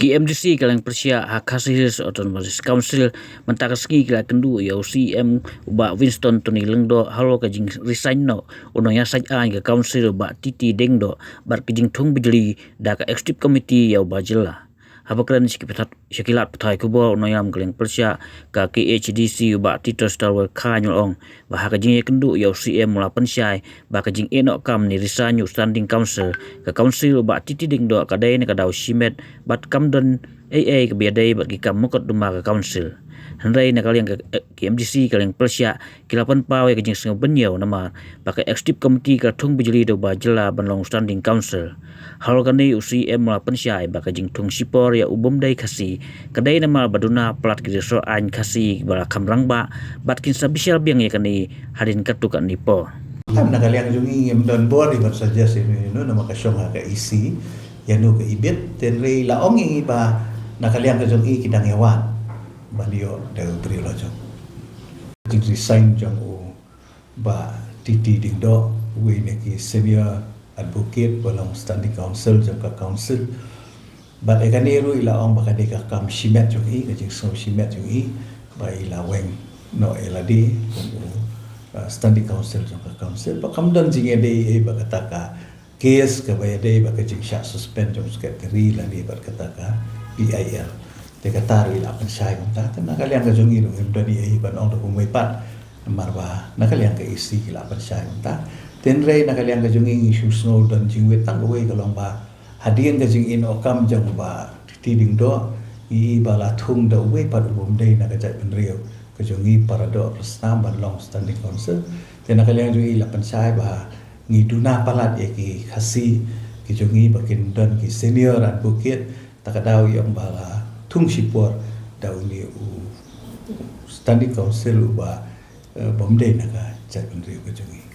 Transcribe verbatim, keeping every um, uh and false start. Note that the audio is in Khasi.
Ki MDC ka liang pyrshah ha Khasi Hills Autonomous Council mynta ka sngi ki la kynduh ïa u CEM u Bah Winston Tony Lyngdoh halor ka jingresign noh u nongïasaid aiñ ka Council u Bah Titi Diengdoh bad ka jingthung bijli da ka Executive Committee ïa u Bah Jylla. Haba kren sha ki lad pathai khubor u nongïalam ka liang pyrshah ka KHADC u Bah Titosstarwell Chyne u la ong ba ha ka jingïakynduh ïa u CEM u la pynshai ba ka jingïehnoh kam ne resign u Standing Council ka Council u Bah Titi Diengdoh ka dei na ka daw shimet bad kam don ei ei kaba ïadei bad ki kam mukotduma ka Council. Hynrei na ka liang ka, eh, ki MDC ka liang pyrshah ki la pynpaw ïa ka jingsngew bynñiew namar ba ka Executive Committee ka la thung bijli da u Bah Jylla ban long Standing Council. Halor kane u CEM u la pynshai ba ka jingthung shipor ïa u bym dei Khasi ka dei namar ba duna palat ki riewspah aiñ Khasi ba la kham rangbah bad kin sa bishar biang ïa kane hadien katto katne por. Kan na ka liang jong ngi ngim don bor ïa ban suggest ïa no ïa no namar ka shong ha ka EC ïa no ka EBIT, hynrei la ong ïa ngi ba na ka liang ka jong ngi ki dang ïa wad ban ïoh da u briew la jong. Jingresign jong u Bah Titi Diengdoh, uwei na ki senior advocate ba long Standing Counsel jong ka Council. Bad ïa kane ruh i la ong ba ka dei ka kam shimet jong i, ka jingsngew shimet jong i ba i la weng noh ïa lade kum u, uh, Standing Counsel jong ka Council. Ba kam don jingïadei ei ba kata ka case kaba ïadei bad ka jingshah suspend jong u Secretary lane bad kata ka PIL. Te kata ruh i la pynshai kumta. Te na ka liang ka jong ngi ruh ngim don ei ei ban ong da kumwei pat namar ba na ka liang ka EC ki la pynshai kumta. Hynrei na ka liang ka jong ngi ngi shu sngew don jingwit tang kawei ka long ba hadien ka jingïehnoh kam jong u Bah Titi Diengdoh ngi i ba la thung da uwei pat u bym dei na ka jaitbynriew ka jong ngi para doh para snam ban long Standing Counsel. Te na ka liang jong ngi la pynshai ba ngi duna palat ïa ki Khasi ki jong ngi ba kin don ki senior advocate, ta ka daw ïa ong ba la thung shipor da une u Standing Counsel uba, eh, bym dei na ka jaitbynriew ka jong ngi.